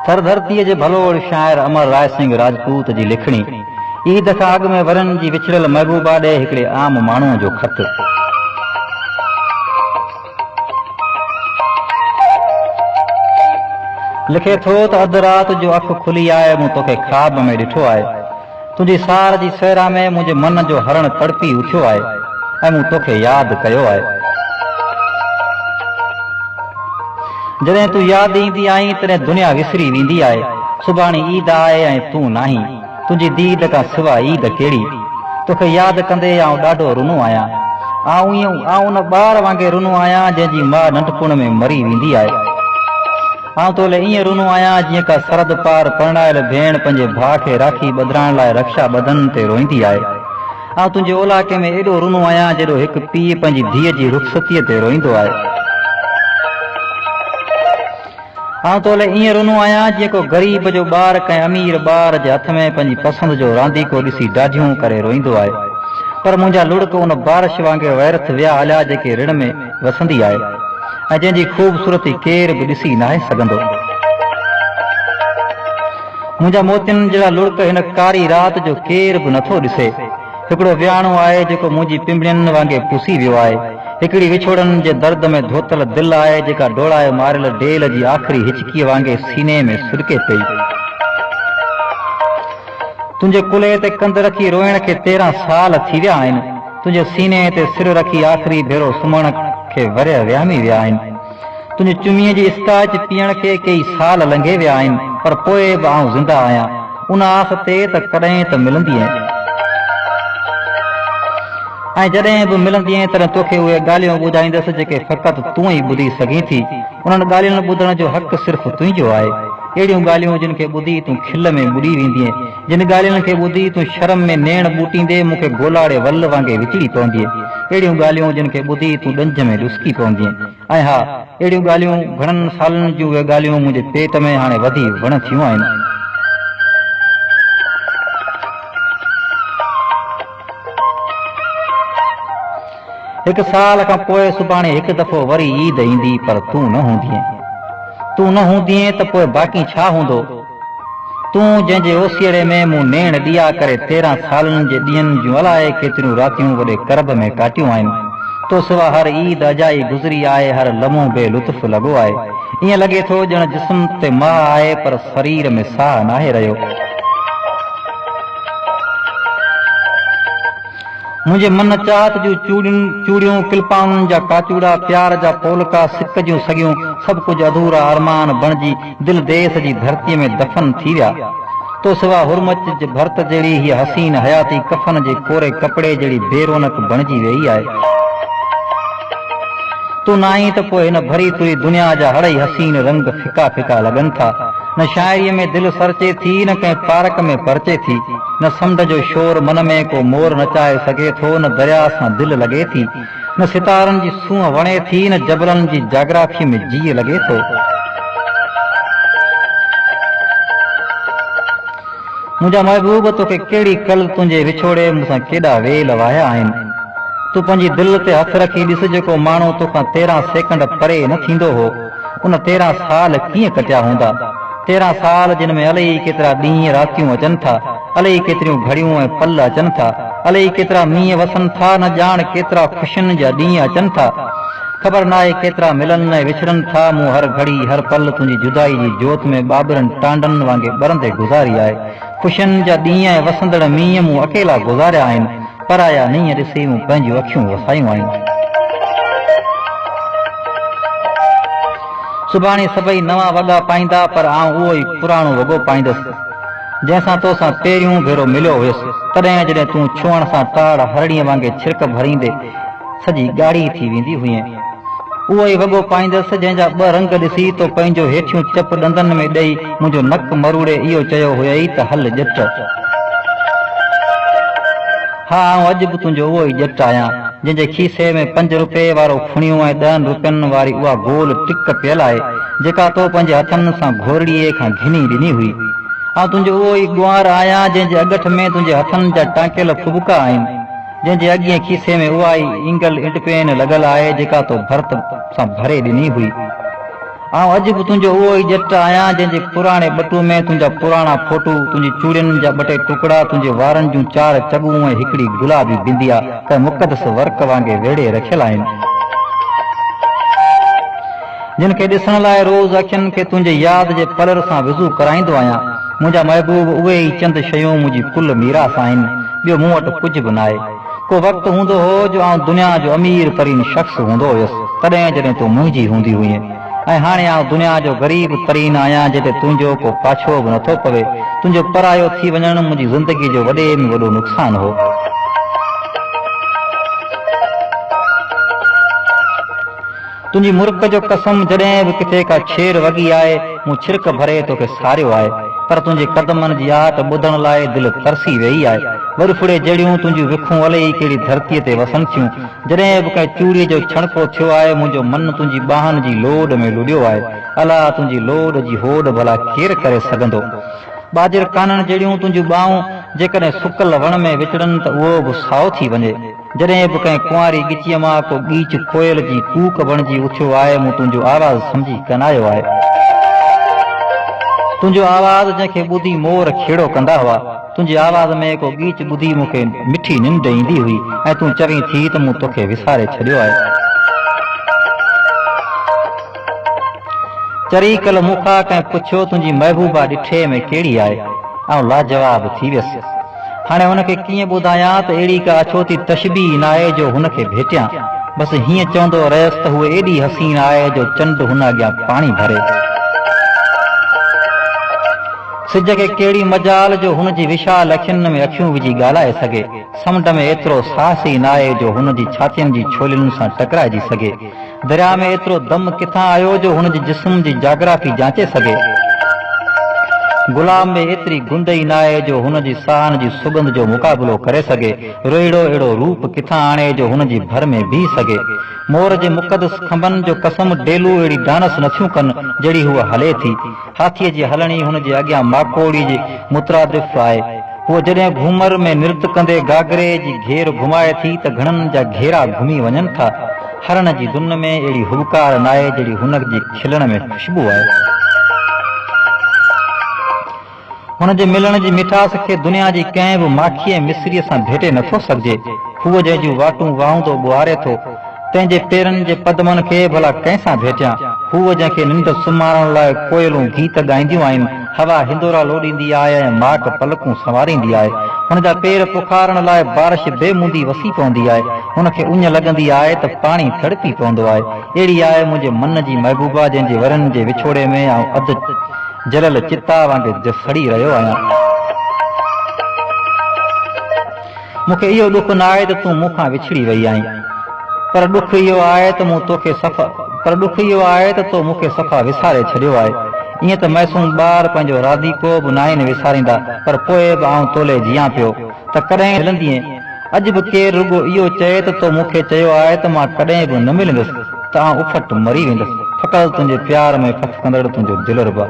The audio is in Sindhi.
ٿر ڌرتيء جي ڀلوڙ شاعر امر راء سنگهه راجپوت جي لکڻي، عيد کان اڳ ۾ ورهين جي وڇڙيل محبوبا ڏي هڪڙي عام ماڻهوء جو خط. لکي ٿو ته اڌ رات جو اک کلي آهي مون توکي خواب ۾ ڏٺو آهي. تنهنجي سار جي صحرا ۾ منهنجي من جو هرڻ تڙپي اٿيو آهي ۽ مون توکي ياد ڪيو آهي. جڏهن تون ياد ايندي آهين تڏهن دنيا وسري ويندي آهي. سڀاڻي عيد آهي ۽ تون ناهين. تنهنجي ديد کان سوا عيد ڪهڙي؟ توکي ياد ڪندي آئون ڏاڍو رنو آهيان. آئون آئون ان ٻار وانگي رنو آهيان جنهن جي ماء ننڍپڻ ۾ مري ويندي آهي. آئون تو لئه ائين رنو آهيان جيئن ڪا سرحد پار پرڻايل ڀيڻ پنهنجي ڀاء کي راکي ٻڌرائڻ لاء رڪشا ٻڌن تي روئيندي آهي. آئون تنهنجي اولاڪي ۾ ايڏو رنو آهيان جيڏو هڪ پيء پنهنجي ڌيء جي رخصتيء تي روئيندو آهي. آئون تو لئه ائين رنو آهيان جيئن ڪو غريب جو ٻار ڪنهن امير ٻار جي هٿ ۾ پنهنجي پسند جو رانديڪو ڏسي ڏاڍيون ڪري روئيندو آهي. پر منهنجا لڙڪ ان بارش وانگي ويرٿ ويا هليا جيڪي رڻ ۾ وسندي آهي ۽ جنهن جي خوبصورتي ڪير به ڏسي ناهي سگهندو. منهنجا موتين جهڙا لڙڪ هن ڪاري رات جو ڪير به نٿو ڏسي. هڪڙو وياڻو آهي جيڪو منهنجي پنبڻين وانگي پسي ويو آهي. هڪڙي وڇوڙن جي درد ۾ ڌوتل دل آهي جيڪا ڊوڙائي ماريل ڊيل جي آخري هچڪيء وانگي سيني ۾ سڏڪي پئي. تنهنجي ڪلهي تي ڪنڌ رکي روئڻ کي 13 سال ٿي ويا آهن. تنهنجي سيني تي سر رکي آخري ڀيرو سمهڻ کي ورهيه وهامي ويا آهن. تنهنجي چميء جي اسڪاچ پيئڻ کي ڪيئي سال لنگهي ويا آهن، پر پوء به آئون زنده آهيان، ان آس تي ته ڪڏهن ته ملندينء. ۽ جڏهن به ملندينء تڏهن توکي اهي ڳالهيون ٻڌائيندس جيڪي فقط تون ئي ٻڌي سگهين ٿي. انهن ڳالهين ٻڌڻ جو حق صرف تنهنجو آهي. اهڙيون ڳالهيون جن کي ٻڌي تون کل ۾ ٻڏي ويندينء. جن ڳالهين کي ٻڌي تون شرم ۾ نيڻ ٻوٽيندي مون کي گولاڙي ول وانگي وچڙي پوندينء. اهڙيون ڳالهيون جن کي ٻڌي تون ڏنجهه ۾ ڏسڪي پوندينء. ۽ ها، اهڙيون ڳالهيون، گهڻن سالن جون اهي ڳالهيون منهنجي پيٽ ۾ هاڻي وڌي وڻ ٿيون آهن. هڪ سال کان پوء سڀاڻي هڪ دفعو وري عيد ايندي پر تون نه هوندينء. تون نه هوندينء ته پوء باقي ڇا هوندو؟ تون جنهن جي اوسيئڙي ۾ مون نيڻ ڏيئا ڪري 13 سالن جي ڏينهن جون الائي ڪيتريون راتيون وڏي ڪرب ۾ ڪاٽيون آهن. تو سوا هر عيد اجائي گذري آهي هر لمحو بي لطف لڳو آهي. ائين لڳي ٿو ڄڻ جسم تي ماهه آهي پر سرير ۾ ساهه ناهي رهيو. منهنجي من چاهت جون چوڙين، چوڙيون، ڪلپائن جا ڪاچوڙا، پيار جا پولڪا، سڪ جون سڳيون، سڀ ڪجهه اڌورا ارمان بڻجي دل ديس جي ڌرتيء ۾ دفن ٿي ويا. تو سوا هرمچ جي ڀرت جهڙي هيء حسين حياتي ڪفن جي ڪوري ڪپڙي جهڙي بي رونق بڻجي ويئي آهي. تون نه آهين ته پوء هن ڀري تري دنيا جا هڙئي حسين رنگ ڦڪا ڦڪا لڳن ٿا. نه شاعريء ۾ دل سرچي ٿي، نه ڪنهن پارڪ ۾ پرچي ٿي. نه سمنڊ جو شور من ۾ ڪو مور نچائي سگهي ٿو، نه درياء سان دل لڳي ٿي. نه ستارن جي سونهن وڻي ٿي، نه جبلن جي جاگرافيء ۾ جيء لڳي ٿو. منهنجا محبوب توکي ڪهڙي ڪل تنهنجي وڇوڙي مون سان ڪيڏا ويل واهيا آهن. تون پنهنجي دل تي هٿ رکي ڏس جيڪو ماڻهو توکان 13 سيڪنڊ پري نه ٿيندو هو ان 13 سال ڪيئن ڪٽيا هوندا. 13 سال جن ۾ الائي ڪيترا ڏينهن راتيون اچن ٿا، الائي ڪيتريون گهڙيون ۽ پل اچن ٿا، الائي ڪيترا مينهن وسن ٿا نه ڄاڻ ڪيترا خوشين جا ڏينهن اچن ٿا. خبر ناهي ڪيترا ملن ۽ وڇڙن ٿا، مون هر گهڙي هر پل تنهنجي جدائي جي جوت ۾ ٻاٻرن ٽانڊن وانگي ٻرندي گذاري آهي. خوشين جا ڏينهن ۽ وسندڙ مينهن مون اڪيلا گذاريا آهن، پرايا نينهن ڏسي مون پنهنجيون اکيون وسايون آهن. سڀاڻي سڀئي نوان وڳا پائيندا پر آئون اهو ئي پراڻو وڳو پائيندس، جنهن سان تو سان پهريون ڀيرو مليو هيس، تڏهن جڏهن تون ڇهڻ سان تاڙ هرڻيء وانگي ڇرڪ ڀريندي سڄي ڳاڙهي ٿي ويندي هئين. اهو ئي وڳو پائيندس، جنهن جا ٻه رنگ ڏسي تو پنهنجو هيٺيون چپ ڏندن ۾ ڏئي منهنجو نڪ مروڙي اهو چيو هيئي ته هل ڄٽ. ها آئون اڄ به تنهنجو اهو ئي ڄٽ آهيان، جنهن جي کيسي ۾ پنج رپئي وارو ڦڻيون ۽ ڏهن رپين واري اها گول ٽڪ پيل آهي، جيڪا تو پنهنجي هٿن سان گهورڙيي کان گهني ڏني هئي. آئون تنهنجو اهو ئي ڳنوار آهيان، جنهن جي اڳٺ ۾ تنهنجي هٿن جا ٽانڪيل ڦٻڪا آهن. جنهن جي اڳئين کيسي ۾ اها ئي اينگل انڊپين لڳل آهي جيڪا تو ڀرت سان ڀري ڏني هئي. آئون اڄ به تنهنجو اهو ئي ڄٽ آهيان، جنهن جي پراڻي ٻٽو ۾ تنهنجا پراڻا فوٽو، تنهنجي چوڙين جا ٻه ٽي ٽڪڙا، تنهنجي وارن جون چار چڳون ۽ هڪڙي گلابي بنديا ڪنهن مقدس ورق وانگي ويڙهي رکيل آهن. جن کي ڏسڻ لاء روز اکين کي تنهنجي ياد جي پلر سان وضو ڪرائيندو آهيان. منهنجا محبوب اهي ئي چند شيون منهنجي ڪل ميراث آهن، ٻيو مون وٽ ڪجهه به ناهي. ڪو وقت هوندو هو جو آئون دنيا جو امير ترين شخص هوندو هيس، تڏهن جڏهن تون منهنجي هوندي هئين. ۽ هاڻي آئون دنيا جو غريب ترين آهيان جنهن تي تنهنجو ڪو پاڇو به نٿو پوي. تنهنجو پرايو ٿي وڃڻ منهنجي زندگي جو وڏي ۾ وڏو نقصان هو. تنهنجي مرڪ جو قسم جڏهن به ڪٿي ڪا ڇير وڳي آهي، مون ڇرڪ ڀري توکي ساريو آهي. پر تنهنجي قدمن جي آهٽ ٻڌڻ لاء دل ترسي ويئي آهي. ورڦڙي جهڙيون تنهنجون وکون الئي ڪهڙي ڌرتيء تي وسن ٿيون. جڏهن به ڪنهن چوڙيء جو ڇڻڪو ٿيو آهي، منهنجو من تنهنجي ٻانهن جي لوڏ ۾ لڏيو آهي. الا! تنهنجي لوڏ جي هوڏ ڀلا ڪير ڪري سگهندو؟ ٻاجهر ڪانن جهڙيون تنهنجون ٻانهون جيڪڏهن سڪل وڻ ۾ وچڙن ته اهو به سائو ٿي وڃي. جڏهن به ڪنهن ڪنواري ڳچيء مان ڪو ڳيچ ڪوئل جي ڪوڪ بڻجي اٿيو آهي، مون تنهنجو آواز سمجهي ڪنايو آهي. تنهنجو آواز جنهن کي ٻڌي مور کيڙو ڪندا هئا، تنهنجي آواز ۾ ڪو ڳيچ ٻڌي مون کي مٺي ننڊ ايندي هئي ۽ تون چوين ٿي ته مون توکي وساري ڇڏيو آهي. چري ڪلهه مون کان ڪنهن پڇيو تنهنجي محبوبه ڏٺي ۾ ڪهڙي آهي؟ آئون لاجواب ٿي ويس. هاڻي هن کي ڪيئن ٻڌايان ته اهڙي ڪا اڇوتي تشبيهه ناهي جو هن کي ڀيٽيان. بس هيئن چوندو رهيس ته هوء ايڏي حسين آهي جو چنڊ هن اڳيان پاڻي ڀري. سج کي ڪهڙي مجال جو هن جي وشال اکين ۾ اکيون وجهي ڳالهائي سگهي. سمنڊ ۾ ايترو ساهس ئي ناهي جو هن جي ڇاتين جي ڇولين سان ٽڪرائجي سگهي. درياء ۾ ايترو دم ڪٿان آيو جو هن جي جسم جي جاگرافي جانچي سگهي. گلاب ۾ ايتري گند ئي ناهي جو هن جي ساهن جي سڳنڌ جو مقابلو ڪري سگهي. روهيڙو اهڙو روپ ڪٿان آڻي جو هن جي ڀر ۾ بيهي سگهي. مور جي مقدس کنڀن جو قسم ڊيلو اهڙي ڊانس نٿيون ڪن جهڙي هوء هلي ٿي. هاٿيء جي هلڻي هن جي اڳيان ماڪوڙي جي مترادف آهي. هوء جڏهن گهومر ۾ نرت ڪندي گاگري جي گهير گهمائي ٿي ته گهڻن جا گهيرا گهمي وڃن ٿا. هرڻ جي دن ۾ اهڙي هٻڪار ناهي جهڙي هن جي کلڻ ۾ خوشبو آهي. هن جي ملڻ جي مٺاس کي دنيا جي ڪنهن به ماکي ۽ مصريء سان ڀيٽي نٿو سگهجي. هوء جنهن جون واٽون واهوندو ٻوهاري ٿو، تنهن جي پيرن جي پدمن کي ڀلا ڪنهن سان ڀيٽيان؟ هوء جنهن کي ننڊ سمهارڻ لاء ڪوئلون گيت ڳائينديون آهن، هوا هندورا لوڏيندي آهي ۽ ماڪ پلڪون سنواريندي آهي. هن جا پير پکارڻ لاء بارش بي موندي وسي پوندي آهي. هن کي اڃ لڳندي آهي ته پاڻي تڙپي پوندو آهي. اهڙي آهي منهنجي من جي محبوبه جنهن جي ورن جي وڇوڙي ۾ آئون اڌ جليل چتا وانگي سڙي رهيو آهيان. مون کي اهو ڏک نه آهي ته تون مون کان وڇڙي وئي آهين، پر ڏک اهو آهي ته مون توکي صفا پر ڏک اهو آهي ته تو مون کي صفا وساري ڇڏيو آهي. ائين ته معصوم ٻار پنهنجو رانديڪو به ناهن وساريندا، پر پوء به آئون تولي جيان پيو ته ڪڏهن ملندينء. اڄ به ڪير رڳو اهو چئي ته تو مون کي چيو آهي ته مان ڪڏهن به نه ملندس ته آئون اڦٽ مري ويندس. فقط تنهنجي پيار ۾ ڦٿڪندڙ تنهنجو دلربا.